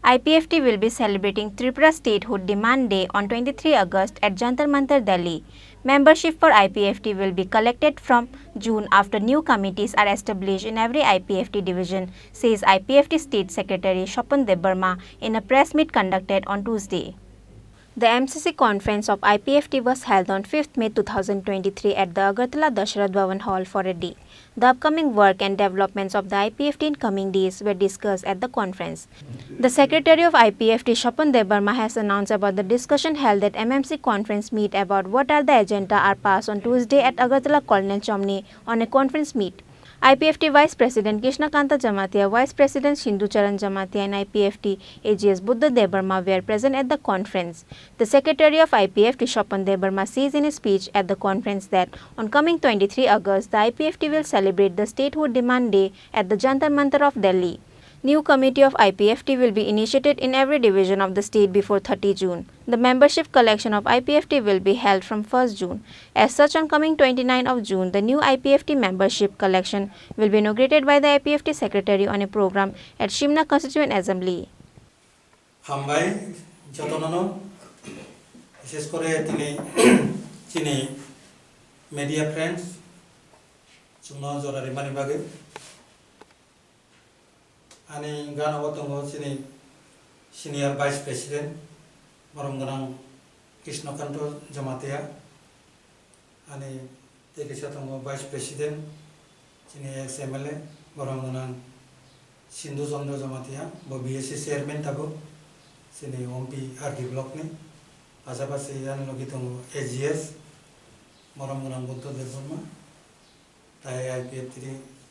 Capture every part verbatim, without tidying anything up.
I P F T will be celebrating Tripura Statehood Demand Day on twenty-three August at Jantar Mantar, Delhi. Membership for I P F T will be collected from June after new committees are established in every I P F T division, says I P F T State Secretary Swapan Debbarma in a press meet conducted on Tuesday. The M C C conference of I P F T was held on fifth May two thousand twenty-three at the Agartala Dasarath Bhavan Hall for a day. The upcoming work and developments of the I P F T in coming days were discussed at the conference. The secretary of I P F T, Swapan Debbarma, has announced about the discussion held at M M C conference meet about what are the agenda are passed on Tuesday at Agartala Colonel Chomni on a conference meet. I P F T Vice President Krishna Kanta Jamatia, Vice President Sindhu Charan Jamatia and I P F T A G S Buddha Debbarma were present at the conference. The secretary of I P F T, Swapan Debbarma, says in his speech at the conference that on coming twenty-three August, the I P F T will celebrate the Statehood Demand Day at the Jantar Mantar of Delhi. New committee of I P F T will be initiated in every division of the state before thirty June. The membership collection of I P F T will be held from first June. As such, on coming twenty-nine of June, the new I P F T membership collection will be inaugurated by the I P F T secretary on a program at Shimna Constituent Assembly. Hambai jotonono, bishesh kore tini chini media friends chwngno jora rimani bagwi. Ani gana o tongo chini Senior Vice President, borom gwnang Krishnakanto Jamatia. Ani tei kaisa tongo Vice President, chini ex M L A, borom gwnang Sindhu Chandra Jamatia, bo B S C Chairman tabuk, chini Ompi R D Block ni. Pasapasi ani logi tongo A G S, borom gwnang Buddha Debbarma. Tai I P F T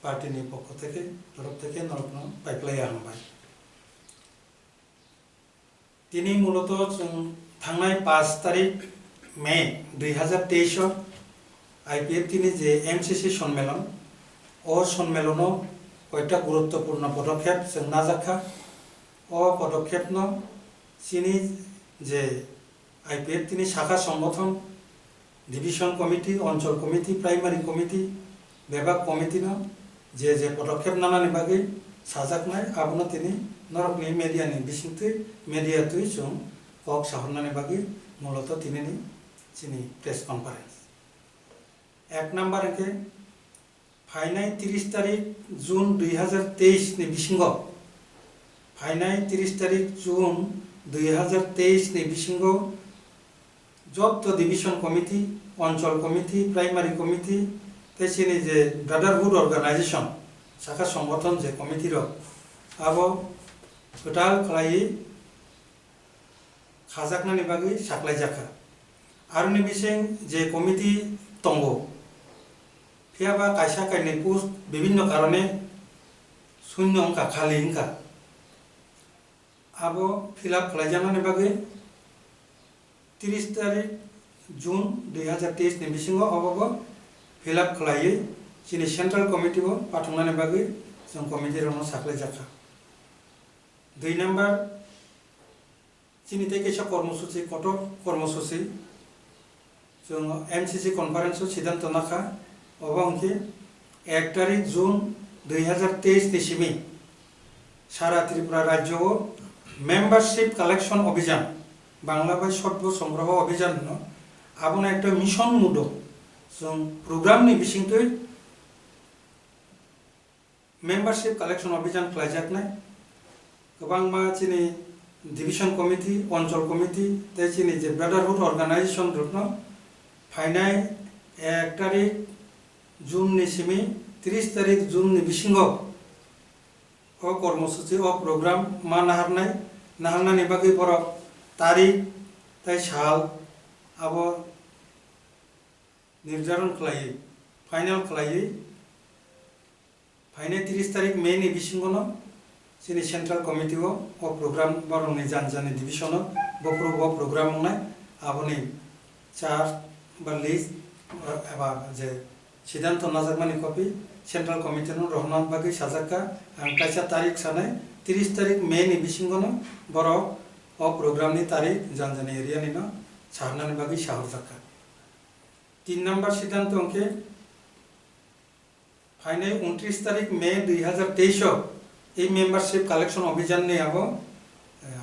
party ni pokho theke, torof theke norokno paiplai hambai. Tini muloto chwng thangnai paanch tarik May dui hazar teis o I P F T ni je M C C sonmelon, o sonmelono koita guruttopurno podokhep chwng najakha. O podokhepno chini je I P F T ni sakha songbothon, division committee, onchol committee, primary committee, bebak committee no je je podokhep nanani bagwi sajaknai, abono tini norokni media ni bisingtwi, media twi chwng kok sahornani bagwi muloto tinini chini press conference. Ek number hwnkhe phainai tris tarik June dui hazar teis ni bisingo, phainai tris tarik June dui hazar teis ni bisingo jotto division committee, onchol committee, primary committee, tei chini je brotherhood organization, sakha songbothon je committee rok, abo kwtal khlaiwi khajaknani bagwi saklaijakha. Aroni bising je committee tongo, phiya ba kaisa kainwi post bibinno karone shunyo wngkha, khali wngkha. Abo fill up khlaijaknani bagwi tris tarik June dui hazar teis ni bisingo obobo fill up khlaiwi chini central committee o pathungnani bagwi chwng committee rokno saklaijakha. Dui number, chini tei kaisa kormosuchi, kotor kormosuchi, chwng M C C conference o siddhanto nakha, obo hwnkhe ek tarik June dui hazar teis ni simi sara Tripura rajyo o membership collection obhijan, Bangla bai Sotbo Songroho Obhijan hwno, abono ekta mission mudo chwng program ni bisingtwi membership collection obhijan khlaijaknai. Kwbangma chini division committee, onchol committee tei chini je brotherhood organization rokno phainai ek tarik June ni simi tris tarik June ni bisingo o kormosuchi, o program ma naharnai, naharnani bagwi borok tarik tei sal abo nirjaron khlaiwi, final khlaiwi, phainai tris tarik May ni bisingono chini central committee o, o program borokni jani jani division o bophuru bo program wngnai, aboni chart ba list, eh, eba je siddhanto najakmani copy central committee no rohorna bagwi sajakha. Ang kaisa tarik sanai, tris tarik May ni bisingono borok o program ni tarik jani jani area nino saharnani bagwi sahorjakha. Tin number siddhanto hwnkhe, phainai untris tarik May dui hazar teis o ei membership collection obhijan ni abo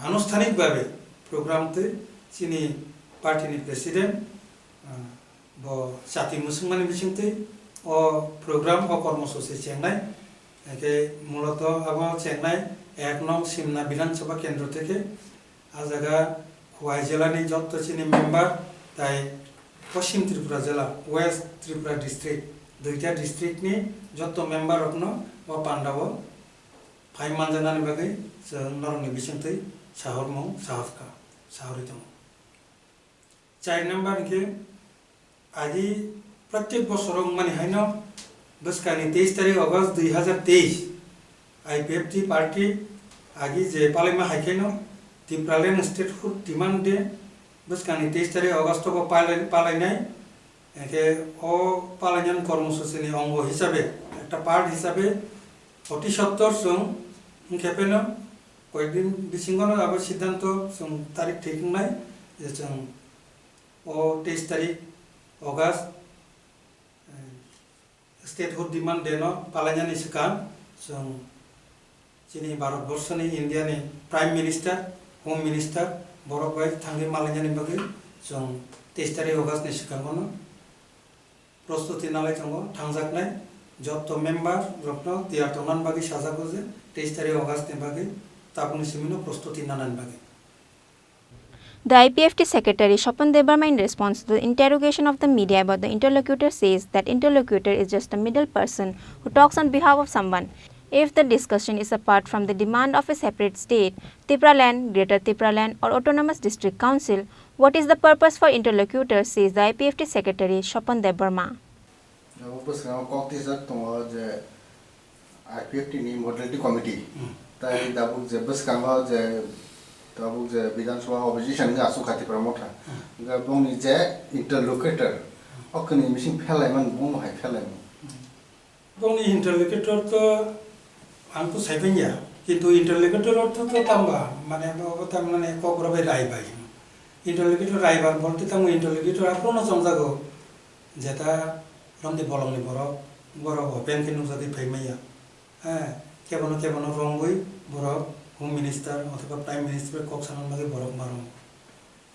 Anusthanik babe program twi chini party ni president, ah, bo chati mwswngmani bisingtwi o program o kormosuchi chengnai. Hake muloto abo chengnai ek nong Simna Bidhan Sabha Kendro theke. A jaga Khowai jela ni jotto chini member tai Poschim Tripura jela, West Tripura district, duita district ni jotto member rokno o pandao phai manjanani bagwi chwng norokni bisingtwi sahormung sahorkha, sahorwi tongo. Char number hinkhe agi prottek bosoro wngmani haino bwskangni teis tarik August dui hazar teis I P F T party agi je palaima hai kheno Tipraland statehood demand day bwskangni teis tarik August o palai-, palainai. Hinkhe o palainani kormosuchini ongo hisabe, ekta part hisabe oti sottor chwng hinkhe pheno koyekdin bisingono abo siddhanto chwng tarik thik wngnai je chwng o teis tarik August, eh, statehood demand day no palainani swkang chwng chini Bharat Borso ni India ni Prime Minister, Home Minister borok bai thangwi malainani bagwi chwng teis tarik August ni swkango no prostuti nalai tongo, thangjaknai jotto member rokno tiyar tongnani bagwi sajago je teis tarik August ni bagwi tabukni simino prostuti nanani bagwi. The I P F T secretary Swapan Debbarma, in response to the interrogation of the media about the interlocutor, says that interlocutor is just a middle person who talks on behalf of someone. If the discussion is apart from the demand of a separate state, Tipraland, Greater Tipraland or Autonomous District Council, what is the purpose for interlocutor, says the I P F T secretary Swapan Debbarma. Abo bwskango kok tisajak tongo je I P F T ni Modality Committee. Hmm. Tai tabuk je bwskango je, tabuk je Bidhan Sabha opposition wngwi achuk kha Tipra Motha. Hmm. Hwnkhe bongni je interlocutor, hmm, o kwnwi bising phelaimani, bongno hai phelaimani. Hmm. Bongni interlocutor to ang to saiphanya, kintu interlocutor ortho to tamba, mane bo, bo tamo mane kok rw bai rai bai. Interlocutor raibar bolte tamo interlocutor aphuru no chongjago. Jeta romdi bolongni borok, borok open khe nukjagwi phai maya. Eh, kebono, kebono romwi borok Home Minister othoba Prime Minister bai kok sanani bagwi borok ma rongo.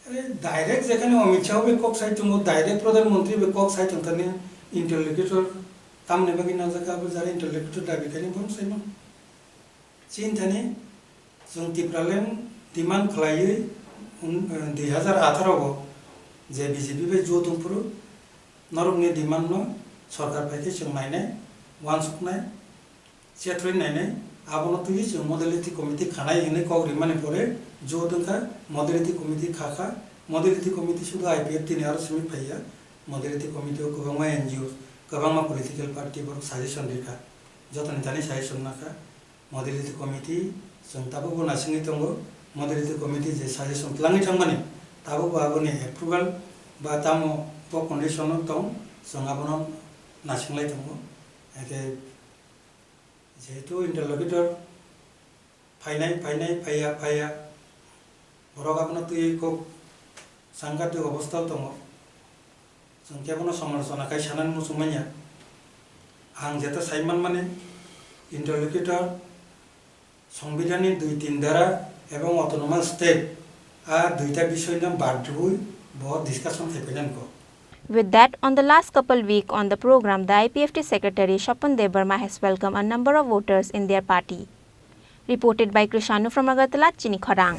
Eh, direct jekhane Amit Shah bai kok sai tongo, direct Pradhan Mantri bai kok sai tongthani interlocutor tamni bagwi nangjak abo jara interlocutor dabi khaini bono sai mano. Chini thani chwng Tipraland demand khlaiwi, um, eh, dui hazar atharo o je B J P bai jot wngphuru norokni demand no sorkar pai khe chwng nainai, uansuknai, chethrwi nainai, abono twiwi chwng modality committee khanai hwnwi kok rimani pore jot wngkha modality committee khakha, modality committee sudu I P F T ni aro simi phaiya, modality committee o kwbangma N G O, kwbangma political party borok suggestion rikha, jotoni thani suggestion nakha. Modality committee chwng tabukbo naisingwi tongo. Modality committee je suggestion twlangwi thangmani, tabukbo aboni approval ba tamo bo condition o tong, chwng abono naisinglai tongo. Hake jehetu interlocutor phainai, phainai, phaiya, phaiya, borok abono twiwi kok sanghatik obostha o tongo. Chwng kebono somalochona khai sanani muchung manya. Ang jeta sai manmani, interlocutor, Songbidanni dui tin dara ebong autonomous state a duita bisoyno bad rwui bo discussion khai painani kok. With that, on the last couple week on the program, the I P F T secretary Swapan Debbarma has welcomed a number of voters in their party. Reported by Krishanu from Agartala, Chini Khorang.